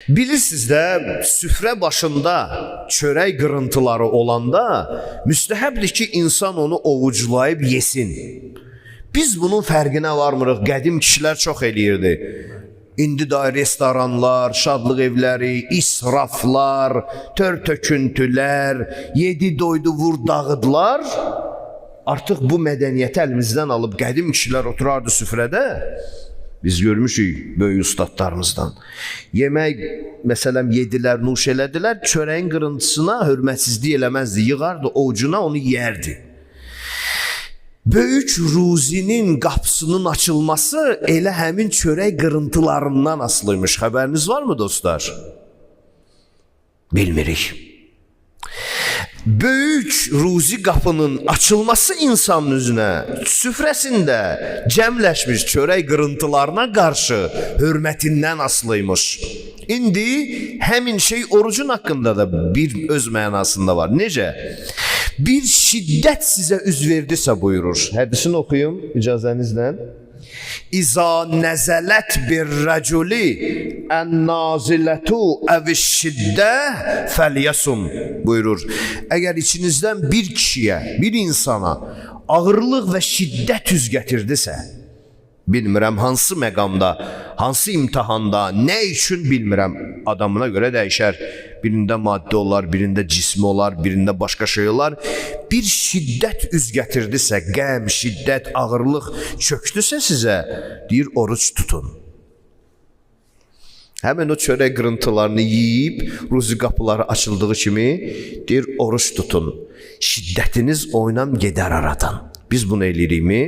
Bilirsiniz də, süfrə başında çörək qırıntıları olanda müstəhəbdir ki, insan onu ovuclayıb yesin. Biz bunun fərqinə varmırıq. Qədim kişilər çox eləyirdi. İndi də restoranlar, şadlıq evləri, israflar, tör töküntülər, yedi doydu vur dağıdlar. Artıq bu mədəniyyəti əlimizdən alıb qədim kişilər oturardı süfrədə. Biz görmüşük böyük ustadlarımızdan. Yemək, məsələn, yedilər, nuş elədilər, çörəyin qırıntısına hörmətsizlik eləməzdi, yığardı ovucuna, onu yeyərdi. Böyük ruzinin qapısının açılması elə həmin çörək qırıntılarından asılıymış. Xəbəriniz var mı dostlar? Bilmirik. Böyük ruzi qapının açılması insanın üzünə, süfrəsində cəmləşmiş çörək qırıntılarına qarşı hörmətindən asılıymış. İndi həmin şey orucun haqqında da bir öz mənasında var. Necə? Bir şiddət sizə üz verdisə buyurur. Hədisini oxuyum icazənizlə. İza nəzələt bir rəculi ən nazilətu əvişşiddə fəlyasum buyurur. Əgər içinizdən bir kişiyə, bir insana ağırlıq və şiddət üz gətirdisə, bilmirəm hansı məqamda, hansı imtahanda, nə üçün bilmirəm. Adamına görə dəyişər. Birində maddi olar, birində cismi olar, birində başqa şey olar. Bir şiddət üz gətirdisə, qəm, şiddət, ağırlıq çöktüsə sizə, deyir oruc tutun. Həmin o çörək qırıntılarını yeyib, ruzi qapıları açıldığı kimi deyir oruç tutun. Şiddətiniz oynam gedər aradan. Biz bunu eləyirikmi?